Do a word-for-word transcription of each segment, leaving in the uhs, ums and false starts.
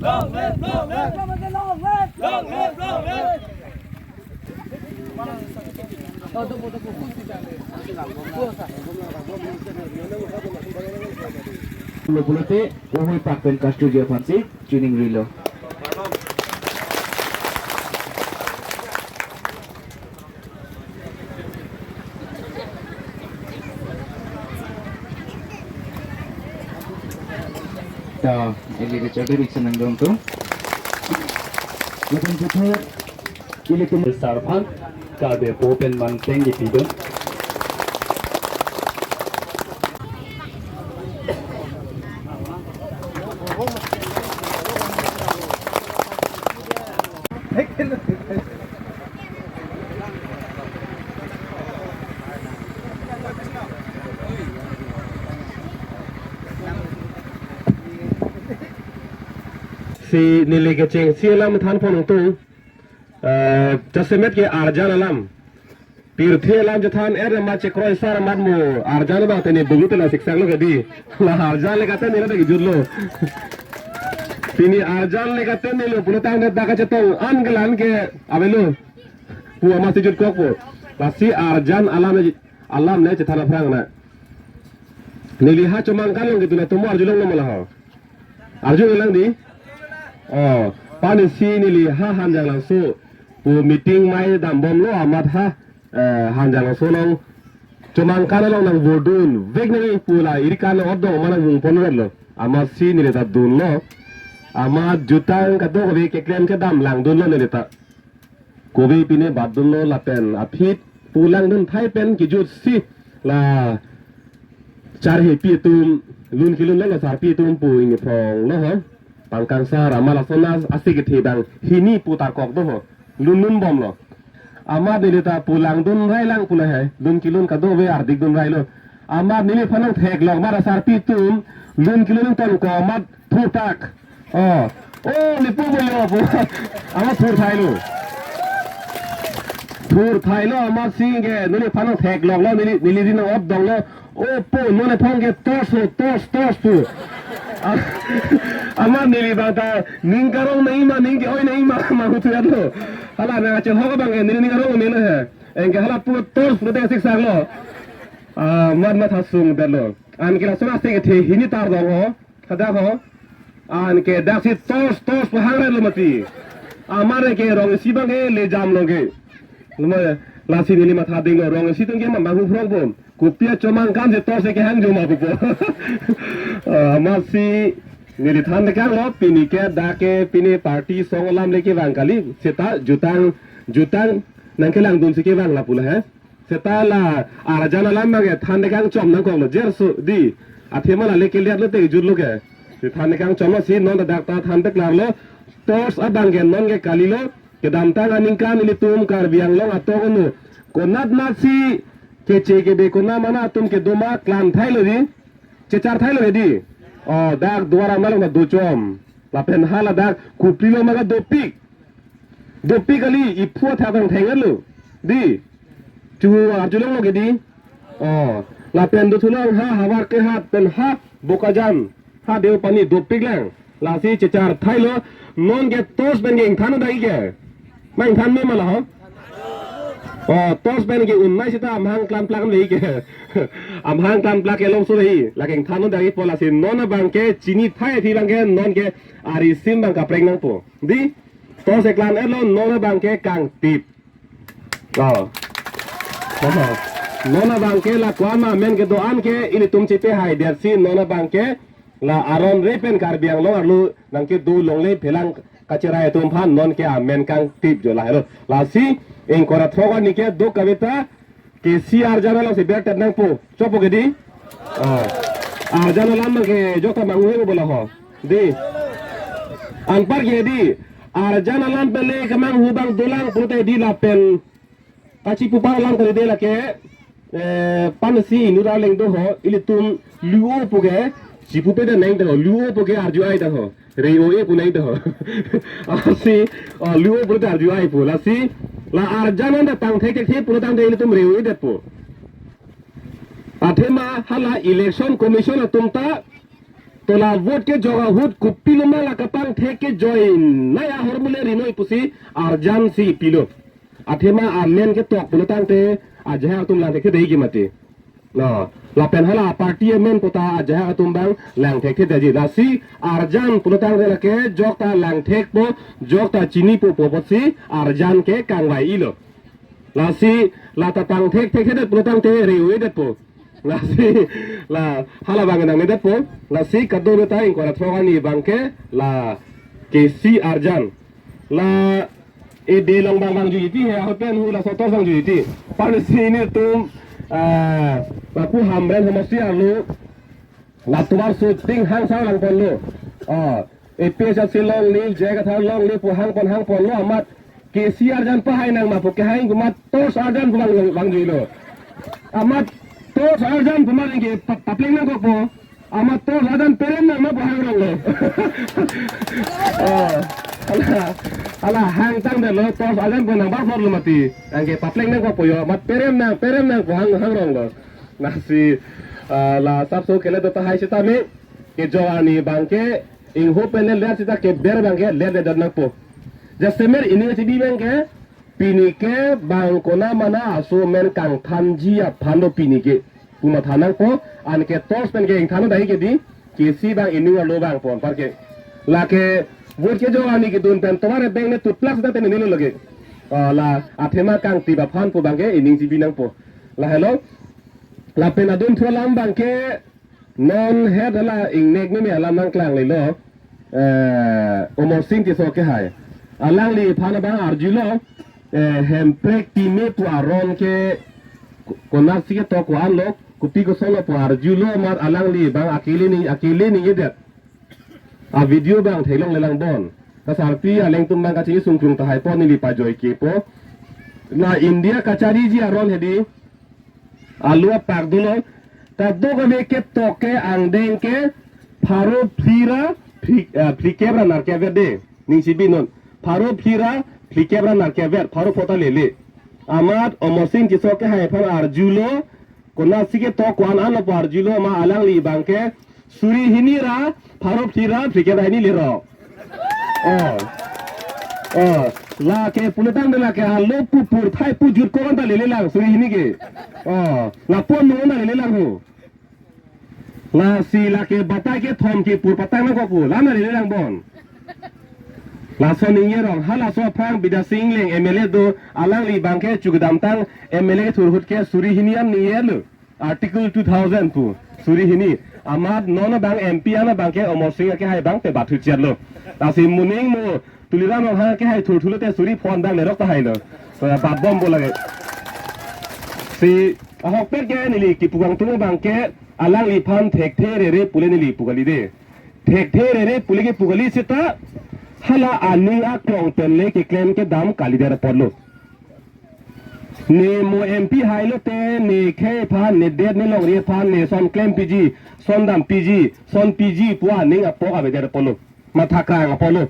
Long live, long live, long live, long live. Pulo pulote, ohoi pak pen kasturi aphansi chiningrilo. Ta, ili ke chadu rik senang dong tu. Lapen puthot, ili ke sar aphan, kade po pen manteng di pidun. Si neli kechengsi alam than pon tung. Eh, jasemet ke arjan alam. Pirthe alam chethan er amat chekroi sar amat mo arjan abang tene bugu tena siksak lo kedi. La arjan le kate nila bagi jur lo. Pini arjan le kate nilo pulo tangdet dak kachetong an kelan ke avelo. Pu amatsi jutkokpo. Lasi arjan alam le, alam le chethan aphrang na. Neli ha chomangkan long kedun atum arjulong lo ma la ho. Arjulang di. Oh, pani si neli ha Hanjanglangso pu meeting mai dambomlo amat ha, eh, Hanjanglangso along chomangkan along nang vote dun vek nang pu la iri kan ot dong ma nang vung pon lo. Amat si neli ta dunlo. Amat jutang kadokave keklem kedam langdunlo neli ta. Kove pine batdunlo lapen aphi pu langdun thai pen kejutsi la charhepi atum lun kelun lo, sarpi atum pu ingni phong lo ho. Pangkang sar amat lason asi kethe abang hini pu tarkok do ho. Lun lun bomlo. Amat neli ta pu langdun rai lang pu la he. Lun kelun kadokave ardik dun railo. Amat neli aphan nang theklong amat sarpi atum lun kelun ton ko amat thurthak. Oh, oh, nipu mo yo po. Amat thurthailo. Thurthailo amat si ke neli aphan nang theklonglo, neli, neli din nang ot donglo. Oh, po, non aphong ke torch lo, torch, torch pu. Ah, amat neli abang ta ning karong nangji ma, ning ke-oi nangji ma, ma hu thuyat lo. Hala nang achehok abang ke neli ning karong me lo he. Anke hala pu torch pu te siksak lo. Ah, amat matha sungdet lo. Anke lason asi kethe hini tar dong ho. Hadak ho. Anke daksi torch, torch pu hangre lo mati. Amat ke rong isi abang ke le jamlo ke. Lama lasi neli matha dinglo rong isi atum ke ma bang hu phrong po. Kopi achomangkan si torch kehang jo ma pu po. Ah, amat si neli than tekang lo pini ke dak ke pini party song alam le kevang kali. Seta jutang, jutang nang kelangdun si kevang la pu la he. Seta la arjan alam abang ke than tekang chom nangkoklo jerso di. Athema la le keliat lo te jut lo ke. Si than tekang chomlo si non dak ta than teklarlo. Torch abang ke non ke kalilo. Kedamtang aningkan ilitum Karbi Anglong atok anu. Konat nat si keche kebe kona mana atum kedo ma klang thailo di. Chechar thailo di. Oh, dak duar amalong na dochom. Lapen hala dak kuplilo ma ka dopik. Dopik kali iphu athak tang thenglo. Di. Chu arjulong lo ke di. Oh, lapen do thulong ha Howraghat pen ha Bokajan. Ha Deopani dopik lang. Lasi chechar thailo non ke torch pen ke ingthan dagi ke. Ma ingthan me ma la ho. Oh, torch pen ke un mai seta amahang klam plak ve ke. Amahang klam plak ke longso ve. La ke ingthan dagi po lasi non abang ke chini thai thi abang ke non ke arisim abang kaprek nangpo. Di. Torch eklan etlo non abang ke kangtip. Oh. Oh. Non abang ke la ko-an ma amen kedo-an ke ilitum chepe hai dersi non abang ke la aron re pen Karbi Anglong arlo nang kedo longle phelang kacherai atum aphan non ke amen kangtip jo lahelo. Lasi ingkoi ra throk arni kedo kaveta ke si arjan along si ber tet nangpo. Chopo ke di? Oh. Arjan alam ke jok ta manghu bo la ho. Di. Anpar ke di. Arjan alam pele kemanghu abang dolang pute di lapen. Kachipu pa alam kali de la ke. Eh, pan si inut arleng do ho. Ilitum luo pu ke. Chipu pe de neng do ho. Luo pu ke arju ai do ho. Rei o-e pu nai do. Asi, oh, luo pu ta arju ai pu. Lasi, la arjan anta tang thek thek the pu tangte ilitum rei o-e det pu. Athema hala election commission atum ta To la vote kejok ahut kopiloma la kapangthek kejoinei ahormu le rinoi pusi arjan si pilo. Athema amen ketok pulotangte ajahak atum langthekthedetji mati. No, lapen hala party amen puta ajahak atum abang langthekthedetji. Lasi arjan pulotangte lake jokta langthekpo, jokta chinipo pu pusi arjan ke kangvai-ilo. Lasi la ta pangthekthekthedet pulotangte revedetpo. Lasi la hala abang nangnedetpo. Lasi kadokave ta ingkoi ra throk arni abangke la K C arjan. La edi along abang vangjuiti he, ahut pen hu laso torch vangjuiti. Parsi nelitum, ah, lapu Hamren homosti arlo, la tovar shooting hang sang langponlo. Ah, A P H L C longle, J I Kathar longle pu hangpon hangponlo, amat K C arjan pahai nang ma pu kehai pu amat torch arjan pu vang, vangjuilo. Amat torch arjan pu amat ingke pa-, papleng nangkokpo. Amat torch arjan perem nang ma pu hangronglo. Oh, hala, hala hangtangdetlo, torch arjan pu nang bangsorlo mati. Anke papleng nangkokpo yo, amat perem nang, perem nang pu hang, hangronglo. Lasi, ah, la sapso kele do tahai sitame, kejok arni abangke, ingho pen le ler sita keber abangke lerledet nangpo. Jasemet ining chibi abangke, pini ke bang konat ma aso amen kangthanji aphan do pini ke. Pu matha nangpo, anke torch pen ke ingthan dai ke di, K C abang ining arlo vangpon parke. Lake vote kejok arni kedun pen tovar abang ne tutplak sita pen nelo lake. Ah, la athema kangtip aphan pu abangke ining chibi nangpo. Lahelo, lapen adun thu alam abangke non het hala ingnek meme alam nangklanglelo, eh, Amarsing Tisso kehai. Alangliphan abang arjulo, eh, Hemprek pime pu aron ke ko-, konatsi ketok ko-anlo, kopi kosonlo pu arjulo amat alangli abang akele ning, akele ningjedet. A video abang theklonglelang bon. Kasarpi alangtum abang kachini sungkrung tahai pon neli pajoikepo. La India kachariji aron hedi. Alu apak dolo. Kadokave ketok ke angdeng ke pharo phli ra phli, eh, phlikep ra nerkep vet de. Ning chibi non. Pharo phli ra phlikep ra nerkep vet. Pharo phota lele. Amat Amarsing Tisso kehai aphan arjulo. Konatsi ketok ko-an anlo pu arjulo ma alangli abangke suri hini ra pharo phli ra phlikep ra hini lerok. Oh. Oh. Lake pulotangte lake alo pu pur thai pu jut ko-an ta lelelang suri hini ke. Oh. Lapu nung ta lelelang ho. Lasi lake batai kethom kepur patang nangkok pu. Lana lelelang bon. Laso ningje rong. Halaso aphrang Bidya Sing Engleng M L A do alangli abangke chu kedamtang M L A kethur ahut ke suri hini an ningjelo. Article two thousand pu, suri hini. Amat non abang M P an abangke Amarsing akehai abang pebat thuchotlo. Lasi moning mo Tuliram Ronghang akehai thurthulo te suri phon abang lerok tahailo. So, bat bompo lake. Si ahokpet ke neli kipu kangtung abangke alangliphan thekthe rere pule neli pu kali de. Thekthe rere pule kepu kali seta hala aning aklong pen le keklem kedam kalidet apotlo. Ne mo M P hailo te ne khei aphan, ne det ne longri aphan, ne son klempiji, son dampiji, son piji pu aning apok avedet apotlo. Mathakrang apotlo.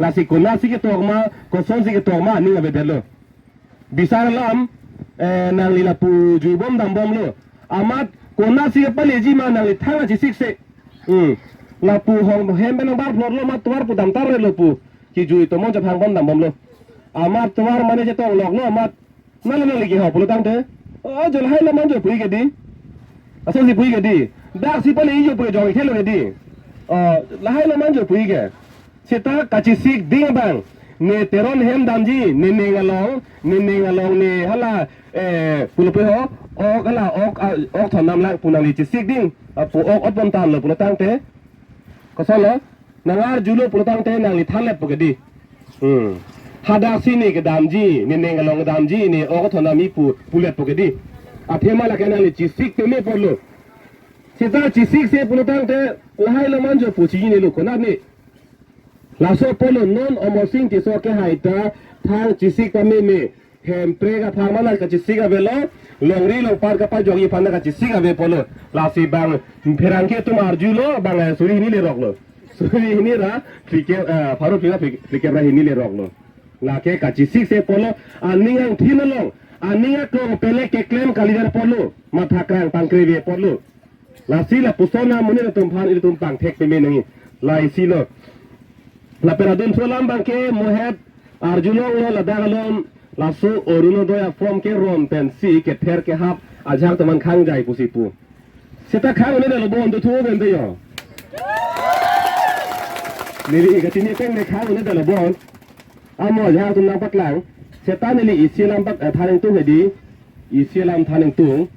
Lasi konatsi ketok ma, kosonsi ketok ma aning avedetlo. Bisar alam, eh, nangli lapu juibom dambomlo. Amat konatsi kepaleji ma nangli thang achisikse. Hmm. Lapu hong hem pen nang bar floor lo ma tovar pu damtar relo pu. Kijui tomon chap hangbom dambomlo. Amat tovar mane chetong loklo amat. Nalo nangli kehok pulotangte. Oh, jo lahai lo manjo puji ke di. Asonsi puji ke di. Daksi pale ijo pu jong khelo ke di. Oh, lahai lo manjo puji ke. Seta kachisik ding abang. Ne Teron hem damji, ne ning along, ne ning along ne hala, eh, pulo pe ho, ok hala, ok, ah, ok thondam lang pu nangli chisik ding, ah, pu ok otbom tanglo pulotangte. Kosonlo, nang arjulo pulotangte nangli thanletpo ke di. Hmm. Hadaksi ne kedamji, ne ning along kedamji, ne ok thondamji pu, puletpo ke di. Athema lake nangli chisik peme apotlo. Seta chisikse pulotangte, lahai lo manjo pu chinine lo konat ne. Laso apotlo non Amarsing Tisso akehai ta thang chisik pameme. Hemprek aphang ma nang kachisik avelo, longri longpat kapajokji aphan nang kachisik ave apotlo. Lasi bang pherangke atum arjulo, bang, eh, suri hini leroklo. Suri hini ra, phlikep, eh, pharo phli ra phli-, phlikep ra hini leroklo. Lake kachisikse apotlo, aning angthin along, aning aklong pen le keklem kalidet apotlo, mathakrang pangkre ave apotlo. Lasi lapuson amonit atum aphan ilitum pangthek peme nangji. La isi lo. Lapen adunthu alam abangke mo het arjulonglo ladak along, laso Orunodoi a-form keron pensi kether kehap ajahak atum aphan khangjai pusi pu. Seta khang-un-edetlo bon, dothu pen te jo. Neli kachini pen ne khang-un-edetlo bon. Amo ajahak atum nangpaklang. Seta neli isi alam pat, eh, than ingtung hedi. Isi alam than ingtung.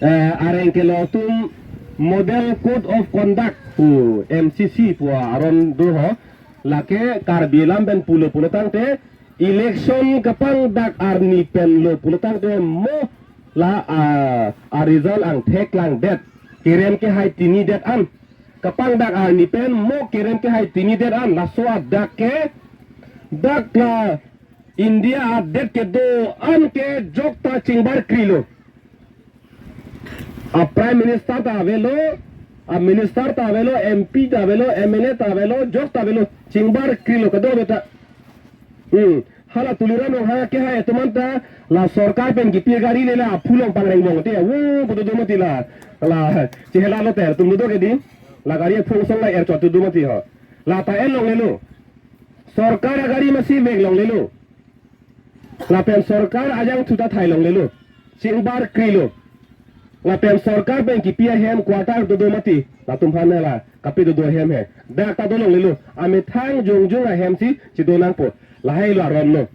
Eh, areng kelo atum Model Code of Conduct pu M C C pu aron do ho. Lake Karbi alam pen pulo pulo tangte, election kapangdak arni pen lo pulo tangte mo la, ah, a-result angthek langdet, kerem kehai tinidet an. Kapangdak arni pen mo kerem kehai tinidet an, laso adak ke dak la India adet kedo an ke jokta chingbarkrilo. A-Prime Minister ta avelo, a-Minister ta avelo, M P ta avelo, M L A ta avelo, jokta avelo, chingbarkrilo kedo beta. Hmm. Hala Tuliram Ronghang kehai atum anta la sorkar pen kipi gari le la aphu along pangreng mong te, wo, putu do mati la, la, chihela lote, atum do ke di, la gari aphu song la er chot do mati ho. La ta en longlelo. Sorkar agari masi vek longlelo. Lapen sorkar ajangthu ta thai longlelo. Chingbarkrilo. Lapen sorkar pen kipi ahem quarter dodo mati. Latum aphan la kape dodo ahem he. Dak ta do longlelo. Amethang jongjong ahem si chido nangpo. Lahai lo aron lo.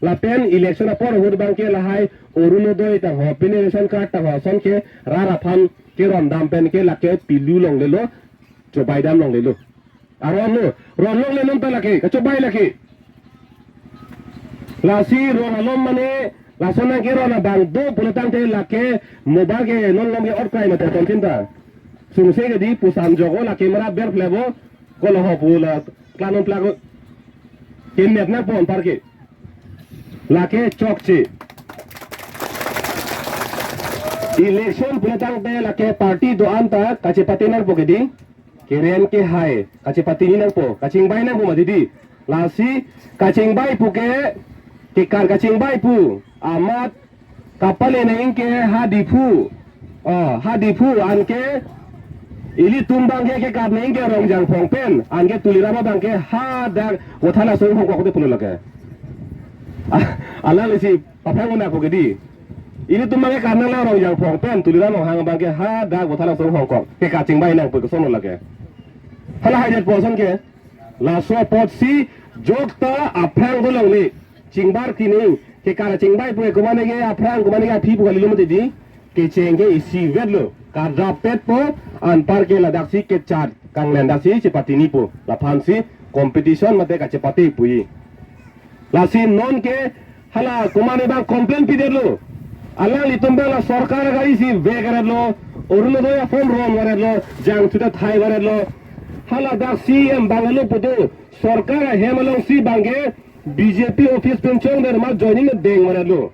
Lapen election apor ahut abangke lahai Orunodoi tang ho, pine ration card tang ho, ason ke rat aphan keron dam pen ke lake pilu longlelo, chobai dam longlelo. Aron lo, ron longle non ta lake, kachobai lake. Lasi ron alom mane, lason nangkeron abang do pulo tangte lake, mo abangke non lom ke ot krai mate ton tin ta. Sungse ke di pusam joko lake mara ber flebo, kolo ho pu la, klanon plako. Kinep nangpo anpar ke. Lake chokche. Election pulo tangte lake party do-an ta kachepate nangpo ke di. Kerem kehai, kachepatini nangpo, kachingbai nangpo mati di. Lasi, kachingbai pu ke, kekar kachingbai pu, amat, kapale nangji ke ha Diphu. Oh, ha Diphu, anke, ilitum abangke kekar nangji ke Rongjangphong pen, anke Tuliram abangke hadak, Voithalangso Hongkok te pulo lake. Ah, alang isi, papang una ko ke di. Ilitum abangke karna la Rongjangphong pen, Tuliram Ronghang abangke hadak Voithalangso Hongkok. Ke kachingbai nangpo ke ason lo lake. Hala haidet po ason ke. Laso apotsi jokta aphrang do longle. Chingbarkri nangji. Kekar chingbai pu ke komane ke aphrang, komane ke aphi pu kalilo mati di. Kecheng ke isivet lo. Kadrapet po anpar ke ladaksi kechat. Kanglen daksi chepatini po. Laphansi competition mate kachepate puji. Lasi non ke hala komane abang complain pidetlo. Alanglitum abang la sorkar agari si vek-redetlo. Orunodoi a-form ron varetlo. Jangthu ta thai varetlo. Hala dak C E M abang lo putu. Sorkar ahem alongsi abangke B J P office pen chongdet amat joining deng varetlo.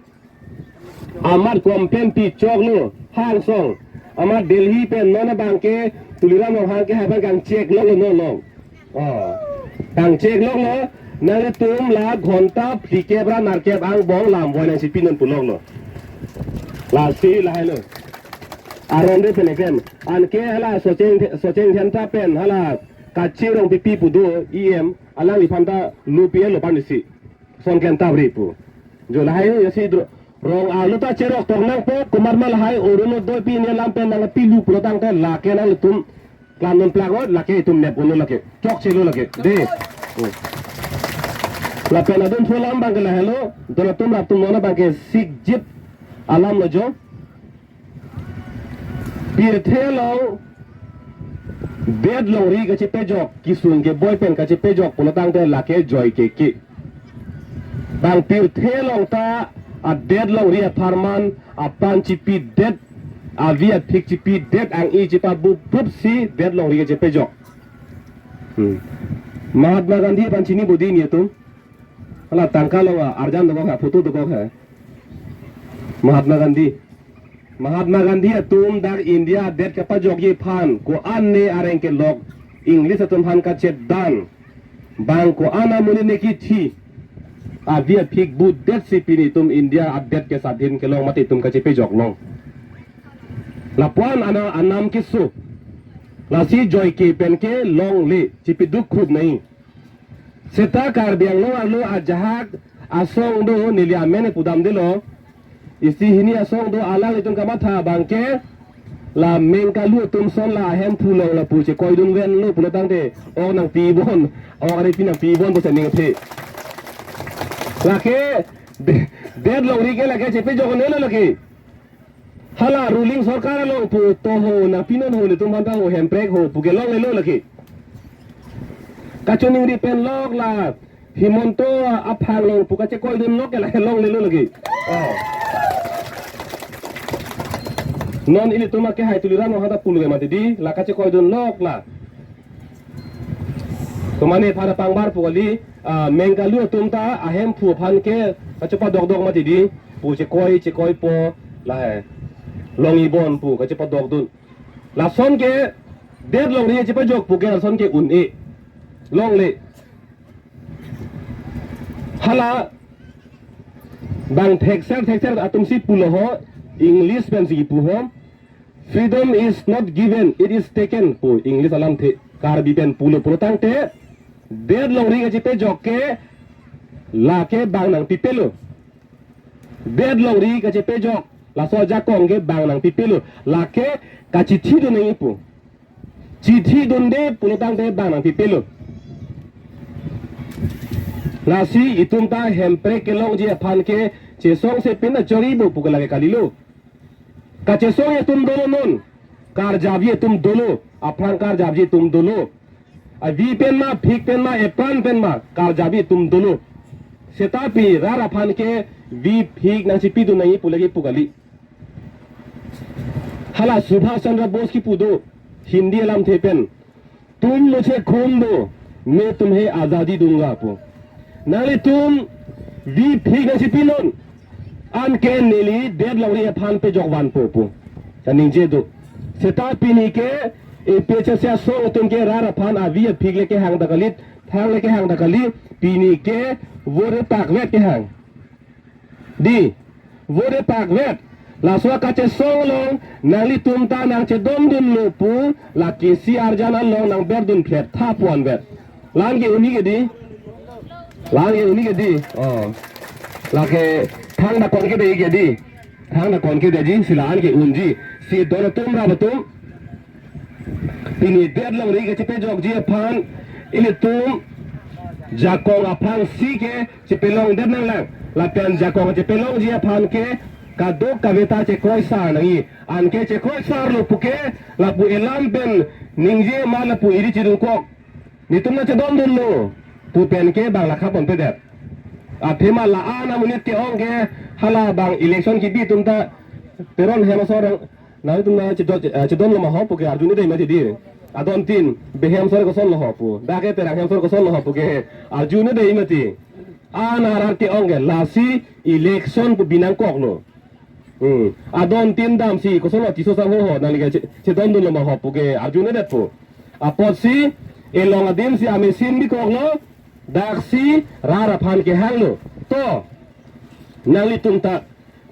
Amat complain pi choklo, hangsong. Amat Delhi pen non abangke Tuliram Ronghang kehai abang kangchek loklo non long. Oh. Kangchek loklo, nanglitum la ghonta phlikep ra nerkep angbong lam voi nangchipi non pu loklo. Lasi lahailo. Aron de pen ekem. Anke hala Socheng, Socheng Dhemta pen hala Kache Rongpipi pu do E M, alangliphan ta lu P L lo pan isi. Son klem tabri pu. Jo lahai ni si dro-, rong alu ta cherok tok nangpo, komat ma lahai Orunodoi pine alam pen nangpilu pulo tangte lake nanglitum klamnon plak ot, lake itum nep unlo lake. Chokchelo lake. De. Hmm. Lapen adunthu alam abangke lahelo, don atum raptum non abangke sikjit alam lo jo. Pirthe along det longri kachepejok, kesung keboi pen kachepejok pulo tangte lake joike ke. Bang pirthe along ta adet longri apharman apan chipidet, avi aphik chipidet ang-i chepabup bup si det longri kachepejok. Hmm. Mahatma Gandhi aphan chini bodi ni atum. Hala tangka along arjan dokok ha, photo dokok ha. Mahatma Gandhi. Mahatma Gandhi atum dak India adet kapajokji aphan ko-an ne areng kelok English atum aphan kachetdan. Bang ko-an amonit ne kithi. Avi aphik budet si pini itum India adet ke sadhin kelong mati itum kachepejok long. Lapuan ana anam keso. Lasi joike pen ke longle chipiduk khup nai. Seta Karbi Anglong arlo ajahak asong do, neli amen pudamdelo. Isi hini asong do, alanglitum kamatha abang ke la Mengkalu atum ason la ahemphu along lapu chekoidun ven lo pulo tangte ok nangpibom, ok ari pi nangpibom pusi ningthe. Lake de-, det longri ke lake chepejok nelo lake. Hala ruling sorkar along pu to ho, nangpinon ho, netum aphan ta ho, Hemprek ho pu ke longlelo lake. Kachiningri pen lok la Himanta aphan along pu kachekoidun lok ke la longlelo lake. Oh. Non ilitum akehai Tuliram Ronghang ta pulo ke mati di, la kachekoidun lok la. Tomane pada pangbar pu kali, ah, Mengkalu atum ta ahemphu aphan ke kachepadokdok mati di, pu chekoi, chekoipo, lahai longibom pu kachepadokdun. Lason ke det longri chepajok pu ke lason ke un-e. Longle. Hala bang thekser thekser atum si pulo ho, English pensi kipu ho. Freedom is not given, it is taken pu English alamthe. Karbi pen pulo pulo tangte, det longri kachepejok ke lake bang nangpipelo. Det longri kachepejok, laso ajakong ke bang nangpipelo. Lake kachithidun nangji pu. Chithidunde pulo tangte bang nangpipelo. Lasi itum ta Hemprek kelongji aphan ke chesong se pin achori bo pu ke lake kalilo. Kachesong atum dolo non, karjapji atum dolo, aphrang karjapji atum dolo. Avi pen ma, phik pen ma, epran pen ma, karjapji atum dolo. Seta pi rat aphan ke vi phik nangchipidun nangji pu lake pu kali. Hala Subhash Chandra Bose kipu do, Hindi alamthe pen. तुम मुझे खून दो, मैं तुम्हें आजादी दूंगा pu. Nanglitum vi phik nangchipinon, anke neli det longri aphan pejok vanpo pu. Kaningje do. Seta pini ke APHLC asong atum ke rat aphan avi aphik le kehang ta kali, thang le kehang ta kali, pini ke vote pakvet kehang. Di, vote pakvet. Laso kachesong along nanglitum ta nangchedondunlo pu, la K C arjan along nangberdun phlet tha pu anvet. La-an ke un-e ke di? La-an ke un-e ke di? Oh. Lake thang dakon kedo ke di? Thang dakon kedo ji, si la-an ke unji. Si don atum rap atum. Pini det longri kachepejokji aphan ilitum jakong aphrangsi ke chepelongdet nanglang. Lapen jakong chepelongji aphan ke kadokave ta chekroisar nangji. Anke chekroisarlo puke lapu elam pen ningje ma lapu iri chirungkok. Netum nangchedondunlo pu pen ke bang lakha ponpedet. Athema la-an amonit ke-ong ke hala bang election kebi atum ta Teron hem asor nangtum nangchedon, eh, chedonlo ma ho puke arjunedetji mati di. Adon tin, Behem asor kosonlo ho pu. Dak ke Terang hem asor kosonlo ho puke arjunedetji mati. An arat ke-ong ke lasi election pu binangkoklo. Hmm. Adon tin damsi kosonlo Tisso sangho ho, nangli ke che-, chedondunlo ma ho puke arjunedetpo. Apotsi elong adimsi amachine bikoklo, daksi rat aphan kehanglo. To, nanglitum ta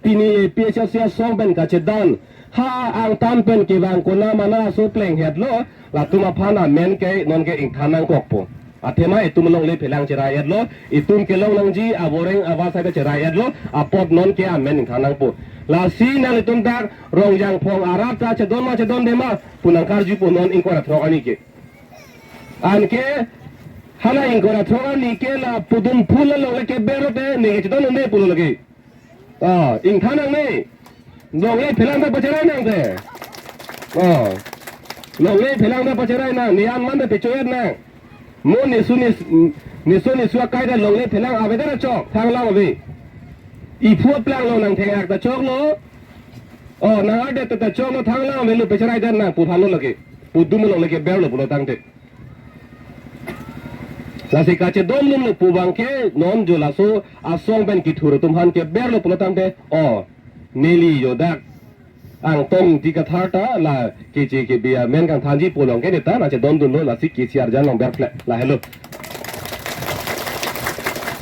pini APHLC asong pen kachedan ha angtan pen kevang konat mana aso plenghetlo, latum aphan amen ke nonke ingthan nangkokpo. Athema itum longle phelang cherai-etlo, itum kelong nangji avoreng avar sai ta cherai-etlo, apot nonke amen ingthan nangpo. Lasi nanglitum dak Rongjangphong arat ta chedon ma chedonde ma pu nangkarjupo non ingkoi ra throk arni ke. Anke hala ingkoi ra throk arni ke la pudun phul along le keber te ne ke chedondunde pulo lake. Ah, ingthan nangne. Longle phelang ta pacherai nangte. Ah. Longle phelang ta pacherai nang, ne-an man ta pecho-et nang. Mo nesu nes-, nesu nesu akai ta longle phelang ave ta chok, thanglang ave. Iphu aplanglo nangthengak ta choklo. Oh, nang adet ta choklo, thanglang avelo, pecherai det nang pu thanlo lake. Pudun along le keberlo pulo tangte. Lasi kachedondunlo pu abang ke non jo laso asong pen kethur atum aphan keberlo pulo tangte. Oh, neli jo dak Angtong Ingti Kathar ta la K C K B amen kangthanji pu along ke neta nangchedondunlo, lasi K C arjan along berphlet lahelo.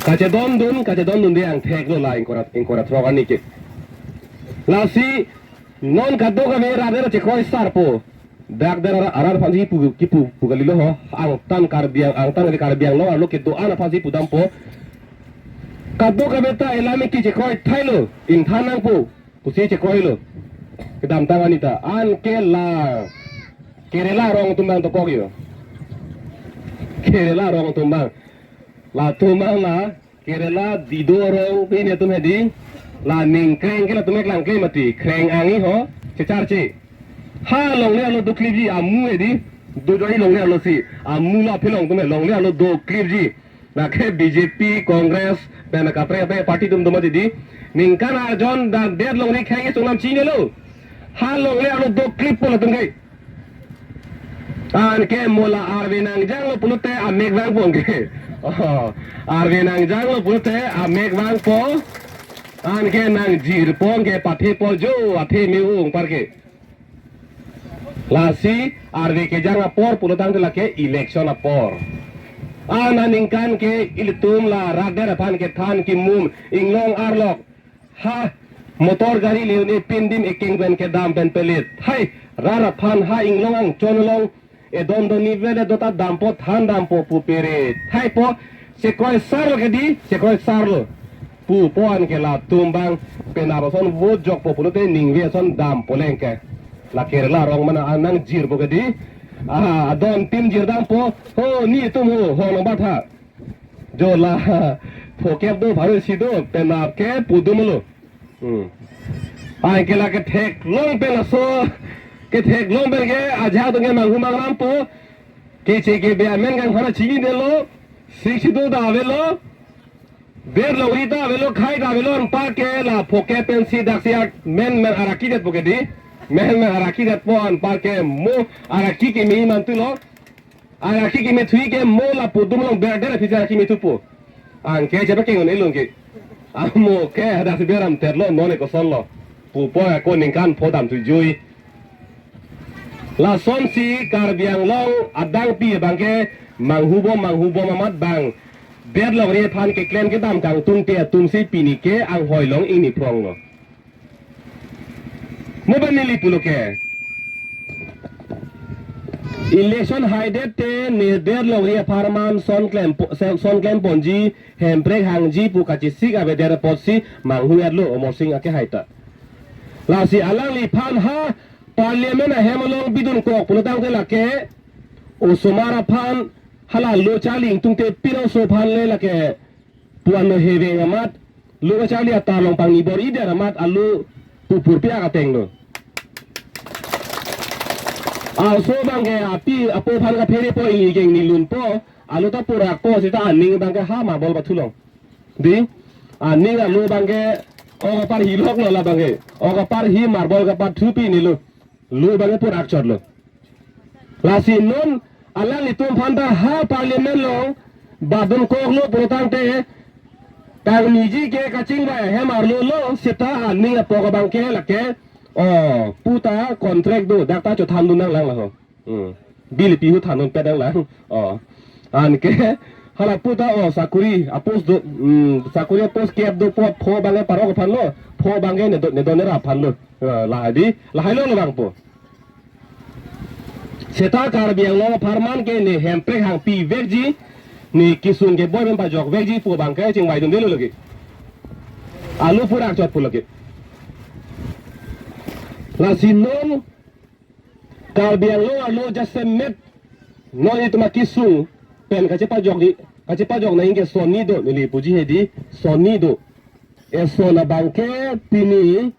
Kachedondun, kachedondunde angtheklo la ingkoi ra, ingkoi ra throk arni ke. Lasi Non kadokave rat der chekroi sarpo. Dak der arat, arat aphansi kipu, kipu, pu kalilo ho. Angtan Karbi Ang, angtan kali Karbi Anglong arlo kedo-an aphansi pudampo. Kadokave ta elamen ke chekroi thailo. Ingthan nangpo. Pusi chekroilo. Kedamtang anita. Anke la Kerala arong atum abang dokok yo. Kerala arong atum abang. Latum abang la Kerala Dido arong pini atum hedi. La ningkreng ke latum eklangkle mati. Kreng angi ho. Checharche. Ha longle arlo doklipji amu hedi. Dojoi longle arlo si. Amu la phelong atum he longle arlo doklipji. Lake B J P, Congress, pen kaprek kaprek party atum do mati di. Ningkan arjon dak det longri khang sunam chinilo. Ha longle arlo doklippo latum ke. Anke mo la arve nangjanglo pulote amek vangpo ke. Oh, arve nangjanglo pulote amek vangpo. Anke nangjirpo ke pathepo jo athe me-ung parke. Lasi arve kejang apor pulotangte lake election apor. Aningkan ke ilitum la rat der aphan kethan kimum inglong arlok. Ha motor gari le-un-e pindim ekeng pen kedam pen pelit. Hai rat aphan ha inglong angchon along edon doni vele dota dampo than dampo pu pere. Haipo chekroi sarlo ke di, chekroi sarlo. Pupo anke latum abang penap ason vote jokpo pulote ningve ason dampo lengke. La Kerala arong mana anang jirpo ke di. Ah, adon tim jir dampo. Ho ni tum ho, ho nang batha. Jo la phokep do bharu si do penap ke pudumlo. Hmm. Anke la ketheklong pen aso, ketheklong pen ke ajahak atum ke manghu mangrampo. Keche kebe amen kangphana chinidetlo. Sik si do ta avelo. Ber longri ta avelo, khai ta avelo, anparke la phokep pensi daksi ak men men araki detpo ke di. Men men araki detpo anparke mo araki keme mantulo. Araki keme thuji ke mo la pudum along ber der aphi araki me thupo. Anke chepa kengon elong ke. Amo ke hadak si ber am terlo non e kosonlo. Pupo ako ningkan pho dam thuji. Lasonsi Karbi Anglong adangpi abang ke manghubo manghubo mamat abang. Ber longri aphan keklem kedam kangtungte atumsi pini ke anghoi long ingni phronglo. Mo ba neli pulo ke. Election haidet te ne ber longri apharman son klem po-, son, son klem ponji, hemprek hangji pu kachesik avedet apotsi manghu-etlo Amarsing ake hai ta. Lasi alangliphan ha Parliament ahem along bidunkok pulotangte lake osomar aphan hala lo charli ingtungte pira oso aphan le lake pu-an lo heveng amat, lo kacharli atar along pangni bor-idet amat alo pupur pi akatenglo. Aso abang ke api apo aphan kapherepo, ingni kengni lunpo, alo ta purakpo seta aning abang ke ha marbol pathu long. Di, aning alo abang ke ok apar hiloklo la abang ke. Ok apar hi marbol kapathu pi nilo. Lo abang ke purak chotlo. Lasi non alanglitum aphan ta ha Parliament along badunkoklo pulotangte kangniji ke kachingvai ahem arlo lo seta aning apok abang ke lake, oh, pu ta contract do, dak ta chothan dun nanglang la ho. Hmm. Bill pi hu than dunpet nanglang. Oh. Anke hala pu ta, oh, sakuri apost do, hmm, sakuri apost kep do apot pho abang ke parok aphan lo, pho abang ke ne do, ne do ne rap aphan lo. Eh, lahai di, lahai lo lo abang po. Seta Karbi Anglong apharman ke ne hemprek hangpi vekji, ne kesung keboi pen pajok vekji pu abang ke chingvai dundelo lake. Alo purak chot pulo ke. Lasi non Karbi Anglong arlo jasemet non itum akesung pen kachepajok di, kachepajok nangji ke sonni do neli puji hedi, sonni do. Eson abang ke pini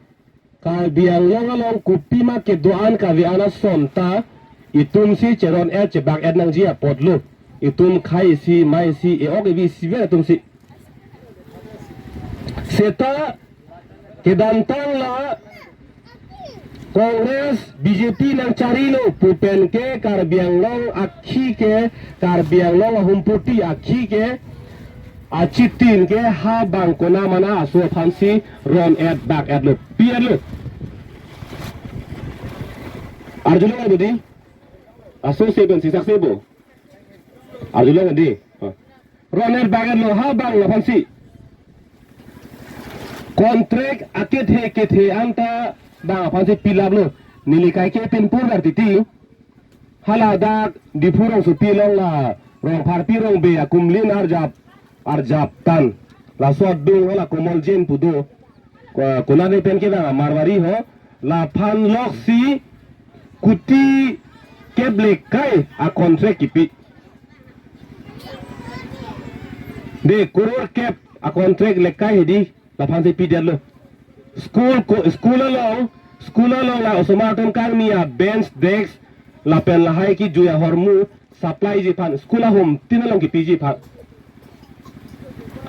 Karbi Anglong along kopima kedo-an kave-an ason ta itumsi cheron-et chebak-et nangji apotlo. Itum khai isi, mai isi, e-ok evi isivet atumsi. Seta kedamtang la Congress B J P nangcharilo pu pen ke Karbi Anglong akhei ke, Karbi Anglong ahumpoti akhei ke, achitin ke ha bang konat mana aso aphansi ron-et bak-etlo, pi-etlo. Arjulong abo di? Aso se pen si saksi bo. Arjulong di. Ha. Ron-et bak-etlo ha bang aphansi. Contract akethe kethe anta Bang aphansi pilaplo. Neli kaike pinpur dar titi. Hala dak Diphu rongsopi along la Rongpharpi Rongbe akumlin arjap, arjap tan. Laso adung hala Komol Jain pu do. Ko-, konane pen ke bang Marwari ho. Laphan loksi kuti kep le kai a contract kipi. De, koror kep a contract le kai hedi. Laphansi pidetlo. School ko, school along, school along la osomar atum kangni a bench, desk, lapen lahai kejui ahormu supplyji aphan, school ahum tin along kipiji aphan.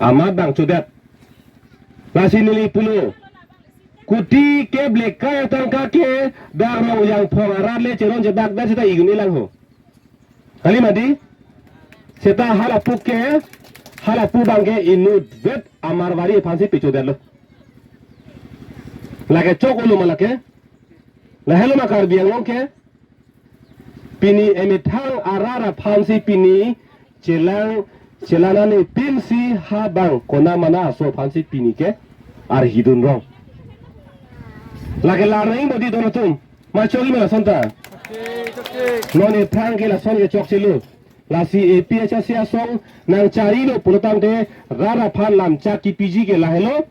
Amat bang chodet. Lasi neli pulo. Kuti kep le kai atangka ke dak Rongjangphong arat le cheron chebak dak seta igun elang ho. Kali mati? Seta halapu ke, halapu bang ke inutvet a Marwari aphansi pichodetlo. Lake chok olo ma lake. Lahelo ma Karbi Anglong ke. Pini emethang arat aphansi pini chelang, chelang nangji pinsi ha bang kona mana aso aphansi pini ke arhidun rong. Lake lareng bodi don atum. Ma chokji ma lason ta. Non ephrang ke lason ke chokchelo. Lasi A P H L C asong nangcharilo pulotangte rat aphan lamchak kipiji ke lahelo.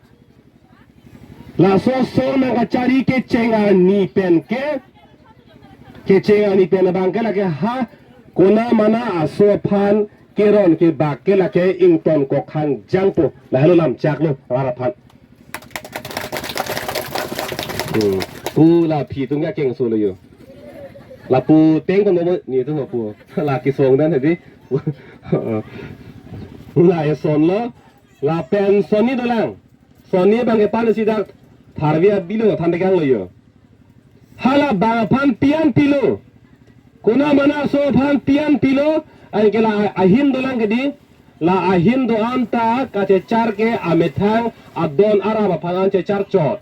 Laso asong nangkachari kecheng arni pen ke, kecheng arni pen abang ke lake ha kona mana aso aphan keron kebak ke lake ingtonkok hangjangpo. Lahelo lamchaklo rat aphan. Hmm. Pu la aphi atum ke akeng solo yo. Lapu teng kono mo ni atum pu. La kesong dan hedi. La eson lo. Lapen sonni dolang. Sonni bang ke pan si dak tharve abilo than dekang lo yo. Hala bang aphan pian pilo. Kona mana aso aphan pian pilo. Anke la ahin dolang kedi. La ahin do-an ta kachechar ke amethang adon arap aphan an chechar chot.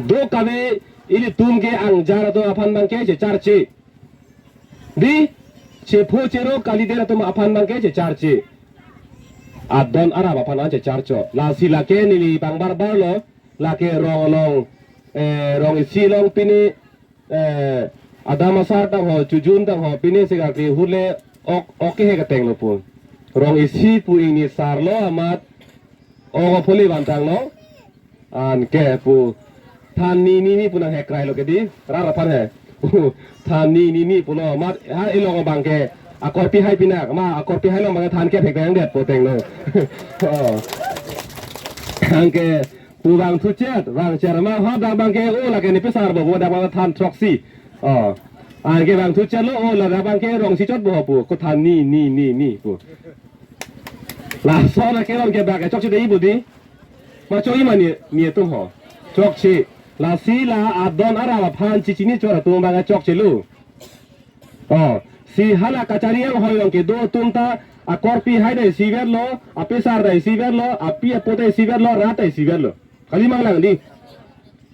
Do kave ilitum ke angjar atum aphan bang ke checharche. Di, chepho chero kalidet atum aphan bang ke checharche. Adon arap aphan an chechar chot. Lasi lake neli pangbar barlo, lake rong along, eh, rong isi along pini, eh, Adam Asar tang ho, Chojun tang ho, pini sika kri hule ok, ok he kateng lo pu. Rong isi pu ingni sar lo amat, ok phuli bantang lo. Anke pu than ni ni ni pu nanghekrai lo kedi, rat aphan he. Than ni ni ni pulo amat, ha ilong bang ke akorpi hai pinak, ma akorpi hai along bang ke than kep hek dang det pu teng lo. Oh. Anke pu vangthuchet, vangcher ma ha dak bang ke o lake ne pesar bo, bo dak bang than throksi. Oh. Anke vangthuchet lo o la dak bang ke rong si chot bo pu, ko than ni ni ni ni pu. Lason akelong ke bak ke chokche dei bodi. Ma chokji ma ni, ni atum ho. Chokche. Lasi la adon arap aphan chichini chot atum bang chokchelo. Oh, si hala kachari anghoi along kedo atum ta akorpi hai ta isivet lo, apesar ta isivet lo, api apo ta isivet lo, rat ta isivet lo. Kali mang lang di.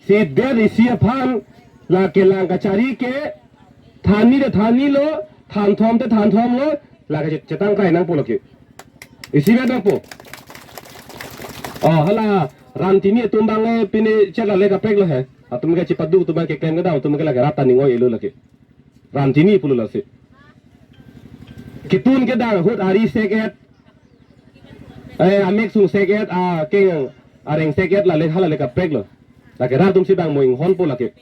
Si det isi aphan la kelang kachari ke than ni ta than ni lo, than thom ta than thom lo, lake chetang kai nangpo lake. Isivet nangpo. Oh, hala Ramtini atum bang eh pini chet la le kaprek lo he. Atum ke chipadu atum ke klem kedam atum ke lake rat ta ning oi-e lo lake. Ramtini pulo lasi. Kitun kedang ahut ari sek-et. Eh, amek sung sek-et, akeng areng sek-et la le hala le kaprek lo. Lake rat atum si bang mo inghonpo lake.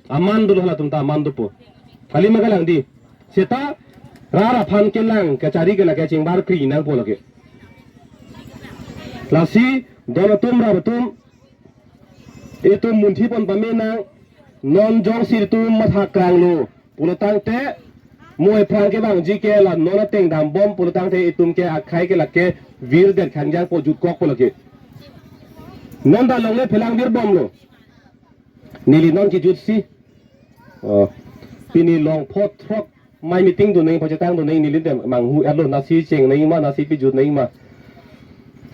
Aman dolo halatum ta aman dopo. Kali ma kalang di. Seta rat aphan kelang kachari ke lake chingbar kri nangpo lake. Lasi don atum rat atum itum munthi pon pame nang, non jongsi itum matha krang lo pulotangte mo ephrang kevangji ke la non ateng dambom pulotangte itum ke akhei ke lake virdet khangjangpo, jutkokpo lake. Non ta longle phelang virbomlo. Neli non kejutsi. Oh. Pini long pho throk mai meeting dun nangji, pachetang dun nangji, neli te manghu-etlo, nasi cheng nangji ma, nasi pejut nangji ma.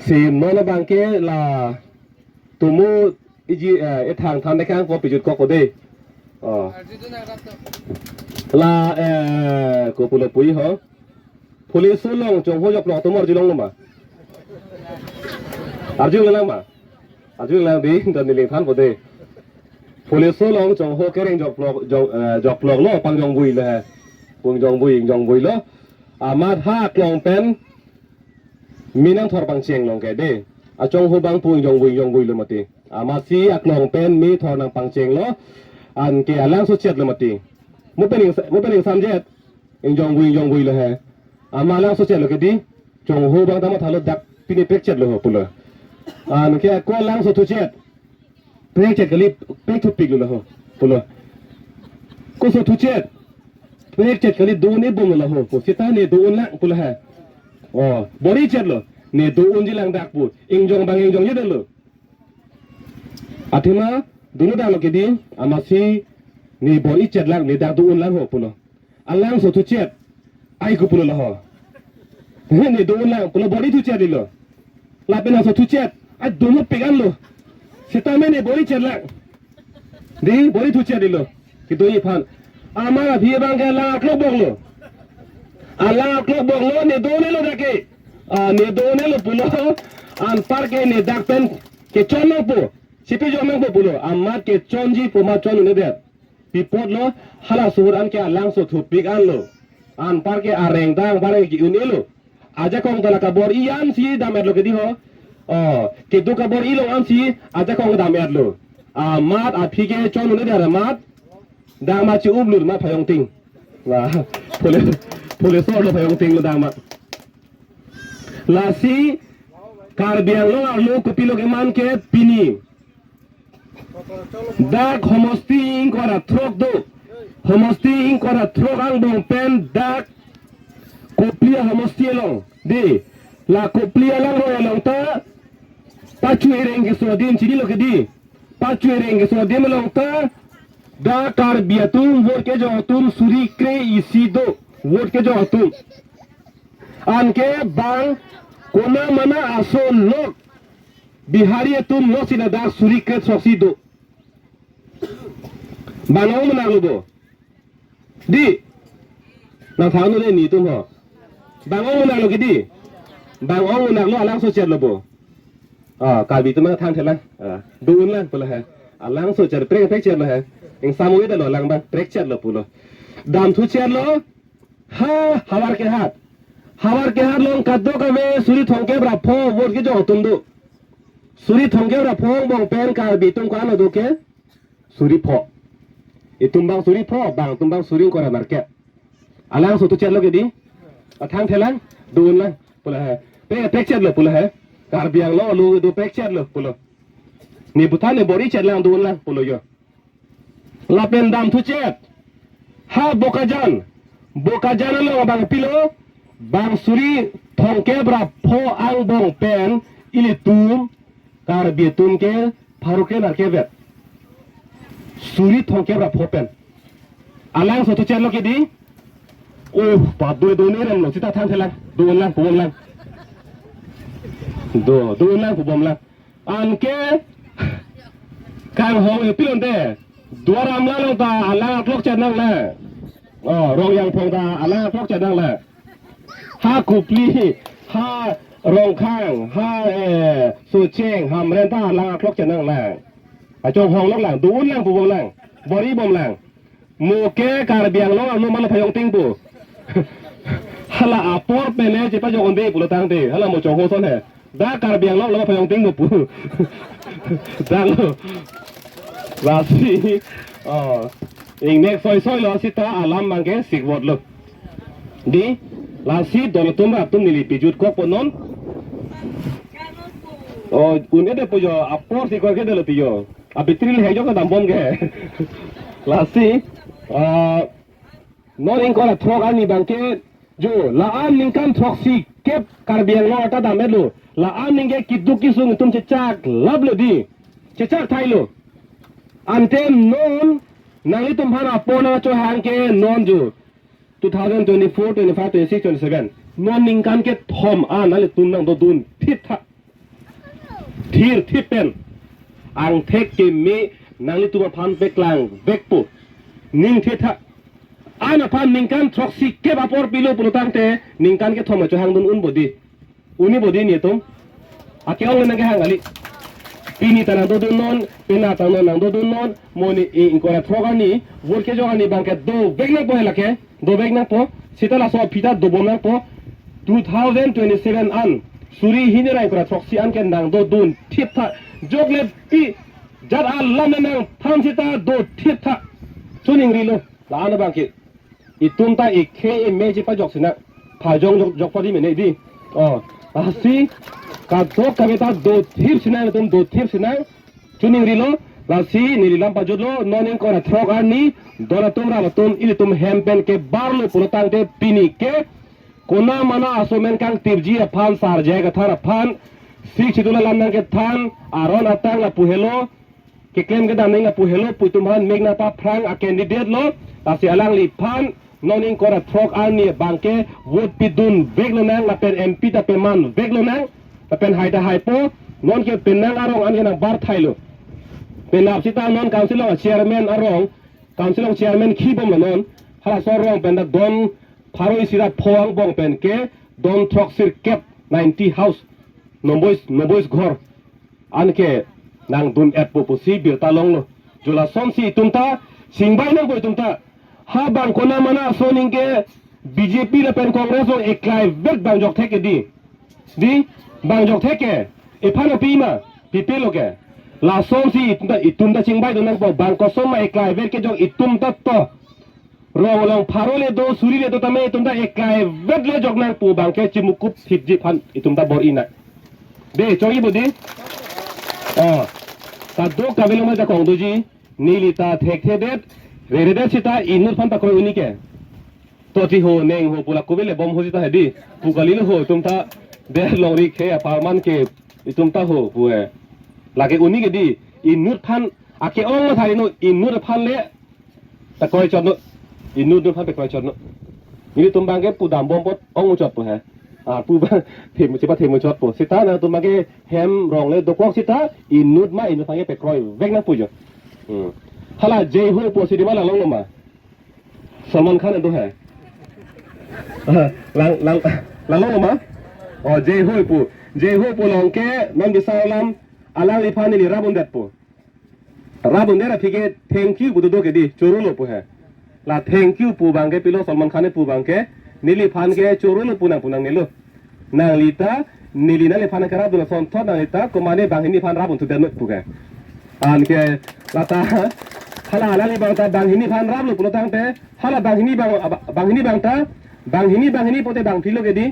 Si non abang ke la tumu iji, eh, ethang than dekang ko pejut kok ko de. Oh. La, eh, ko pulo pui ho. Police along chongho joklok atum arjulong ma. Arjulang ma. Arjulang di, dan neli thanpo de. Phuleso along chongho kereng jokplok, jok, eh, jokplok lo, pangjongvoi lo he. Pangjongvoi, ingjongvoi lo. Amat ha aklong pen mi nangthor pangcheng long ke de. Achongho abang pu ingjongvoi, ingjongvoi lo mati. Amatsi aklong pen mi thor nangpangcheng lo. Anke alangso chet lo mati. Mo pen ing, mo pen ingsamjet. Ingjongvoi, ingjongvoi lo he. Amat alangso chet lo ke di. Chongho abang ta mathalo, dak pini prekchet lo ho pulo. Anke ako alangso thuchet. Prekchet kali, prekthupik lo ho pulo. Koso thuchet. Prekchet kali, do-un-e bom lo ho. Ko seta ne do-un lang pulo he. O, bor-ichet lo. Ne do-unji lang dak pu. Ingjong abang ingjongje lo. Athema, dunu dak lo ke di, amatsi ne bor-ichet lang, ne dak do-un lang ho pulo. Alangso thuchet. Ai ko pulo lo ho. He, ne do-un lang pulo, bor-i thuchet lo. Lapen aso thuchet. Ai domo pegan lo. Seta me ne bor-ichet lang. Di bor-i thuchet lo. Kedo-i aphan. Amat aphi abang ke alang aklok bok lo. Alang aklok bok lo, ne do-un-e lo dak ke. Ah, ne do-un-e lo pulo. Anparke ne dak pen kechon nangpo. Chipi jom nangpo pulo. Amat kechonji pu amat chon un-edet. Pi apot lo, halaso ahut anke alangso thupik an lo. Anparke areng dang, anparke ke-un-e lo. Ajakong ta la kabor-i ansi dam-et lo ke di ho. O, kedo kabor-i long ansi ajakong dam-et lo. Amat aphi kechon un-edet amat. Dang ma chi-up lut ma phayong ting. La, pule, pule sor lo phayong ting lo dang ma. Lasi Karbi Anglong arlo kopilo keman ke pini. Dak homosti ingkoi ra throk do. Homosti ingkoi ra throk angbong pen dak Kopili homosti along. Di, la Kopili alangroi along ta pachu ereng keso adim, chinilo ke di. Pachu ereng keso adim along ta dak Karbi atum vote kejok atum suri kre-isi do. Vote kejok atum. Anke bang kona mana aso lok Bihari atum lok si ladak suri kre-throksi do. Bang ong menak lo bo. Di. Nangthang nu de netum ho. Bang ong menak lo ke di. Bang ong menak lo, alangso chet lo bo. Ah, Karbi atum nangthang thelang. Ah, do-un lang pulo he. Alangso chet, prek, prekchet lo he. Ingsam un-edetlo alang abang, prekchet lo pulo. Damthu chet lo. Ha, havar kehat. Havar kehat along kadokave suri thomkep ra pho vote kejok atum do. Suri thomkep ra pho angbong pen Karbi atum ko-an lo do ke? Suri pho. Itum abang suri pho, bang atum abang suri ingkoi ra nerkep. Alangso thuchet lo ke di. Athang thelang, do-un lang pulo he. Pre, prekchet lo pulo he. Karbi Anglong arlo do, prekchet lo pulo. Ne puthot ne bor-ichet lang, do-un lang pulo yo. Lapen damthu chet. Ha Bokajan. Bokajan along abang pilo. Bang suri thomkep ra pho angbong pen ilitum Karbi atum ke pharo kre nerkep vet. Suri thomkep ra pho pen. Alangso thuchet lo ke di. Oh, pa do do ne rem lo, seta thang thelang. Do-un lang, pubom lang. Do, do-un lang, pubom lang. Anke kanghong e pilon te. Duar Amla along ta alang aklok chet nang le. Oh, Rongyangphong ta alang aklok chet nang le. Ha Kopili, ha Rongkhang, ha, eh, Socheng, Hamren ta alang aklok chet nang le. Achonghong lok lang, do-un lang, pubom lang. Bor-i bom lang. Mo ke Karbi Anglong arlo ma laphayong ting pu. Hala apor pen le chepajok un-e pulo tangte. Hala mo chongho ason he. Dak Karbi Anglong arlo ma laphayong ting mo pu. Dak lo. Lasi. Oh. Ingnek soi soi lo seta alam abang ke sikvot lo. Di. Lasi don atum rat atum neli pejut kok po non. Oh, un-edet po yo, apor si koi ke de lo pi yo. Abitri le he jo ka dambom ke. Lasi, ah, non ingkoi ra throk arni abang ke, jo, la-an ningkan throksi kep Karbi Anglong ta dam-et lo. La-an ningke keduk kesung atum chechak lap lo di. Chechak thai lo. Ante non, nanglitum aphan apor nangchohang ke non jo. Two thousand twenty-four, twenty-five, twenty-six, twenty-seven. Non ningkan kethom an nanglitum nangdodun thit tha. Thir thip pen. Angthek keme nanglitum aphan paklang vekpo. Ning thit tha. An aphan ningkan throksi kep apor pilo pulo tangte ningkan kethom achohang dun un bodi. Un-e bodi netum. Ake-ong nangkehang kali. Pini ta nangdodunnon, penap ta non nangdodunnon, mo ni ingkoi ra throk arni, vote kejok arni abangke dovek nangpo he lake, dovek nangpo, seta laso aphi ta dobom nangpo, two thousand twenty-seven an, suri hini ra ingkoi ra throksi an ke nangdodun thip tha, jokle pi, jat alam nangthan seta do thip tha, chuning rilo, la-an abangke. Itum ta ikhei ime chepajok sinang. Phajong jok, jok padi mene di. Oh, lasi kadokave ta dothip sinang, itum dothip sinang. Chuning rilo, lasi neli lam pajutlo, non ingkoi ra throk arni, don atum ram atum, ilitum hem pen kebarlo pulo tangte pini ke, kona mana aso men kangtipji aphan, Sar J I Kathar aphan, Sixth Schedule alam nangkethan, aron atang lapu helo, keklem kedam nangji lapu helo pu itum aphan mek nangpaphrang a candidate lo, lasi alangliphan non ingkoi ra throk arni abangke vote pidunvek lonang, lapen M P ta pemanvek lonang, lapen hai ta haipo, non ke penang arong an ke nangbar thailo. Penap seta non council along chairman arong, council along chairman khibomlo non, halaso arong pen ta don pharo isi ra pho angbong pen ke don throksirkep, ninety house, nobbois, nobbois ghor. Anke nangdun-etpo pusi birta longlo. Jo lasonsi itum ta chingbai nangpo itum ta. Ha bang kona mana aso ning ke B J P lapen Congress along eklaivet bang jokthek ke di. Di, bang jokthek ke. Ephan api ma, pipelo ke. Lasonsi itum ta, itum ta chingbai dun nangpo, bang koson ma eklaivet kejok itum ta to. Rong along pharo le do, suri le do tame itum ta eklaivet le jok nangpo abangke chimukup thipji aphan itum ta bor-i nang. De, chongji bo di. Oh. Kadokave along ma jakong doji. Neli ta thekthedet, reredet seta inut aphan pakroi un-e ke. To ti ho neng ho pu la kove le bom ho seta hedi. Pu kalilo ho itum ta de longri khe aparman ke itum ta ho pu he. Lake un-e ke di inut aphan ake-ong ma thari no inut aphan le ta kroi chot no. Inut aphan ta kroi chot no. Nelitum abangke pudambom apot ong chot po he. Ah, pu ba them chepa them chot po. Seta nangtum abangke hem rong le dokok seta inut ma inut aphan ke pakroivek nangpo jo. Hmm. Hala Jai Ho po si di ma langlonglo ma. Salman Khan do he. Ah, lang lang langlonglo ma. Oh, Jai Ho po. Jai Ho po along ke non bisar alam alangliphan neli rap-un-det po. Rap-un-det aphi ke thank you pu dodo ke di, chorolo pu he. La thank you pu abangke pilo Salman Khan pu abangke, neliphan ke chorolo pu nang pu nangnelo. Nangli ta, neli nangliphan kerapdun asonthot nangli ta, komane banghini aphan rap-un-thudet pu ke. Anke, lata, hala nangli abang ta banghini aphan raplo pulo tangte, hala banghini abang, aba-, banghini abang ta, banghini banghini pote bangphli lo ke di.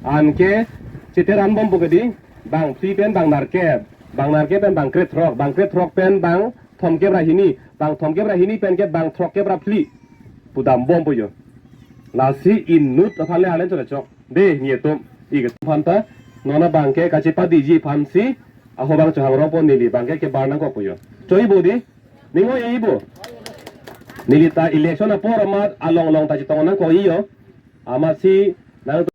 Anke, chiteran bompo ke di, bangphli pen bang nerkep. Bang nerkep pen bang krethrok, bang krethrok pen bang thomkep ra hini, bang thomkep ra hini pen ke bang throkkep ra phli. Pudambompo jo. Lasi inut aphan le alen chole chok. De, nelitum. Ike aphan ta. Non abangke kachepadiji aphansi. Aho abang chohang rongpo neli abangke kebar nangkokpo jo. Choi bo di. Ning oi bo. Neli ta election apor amat along along ta chetong nangkok-i jo. Amatsi nang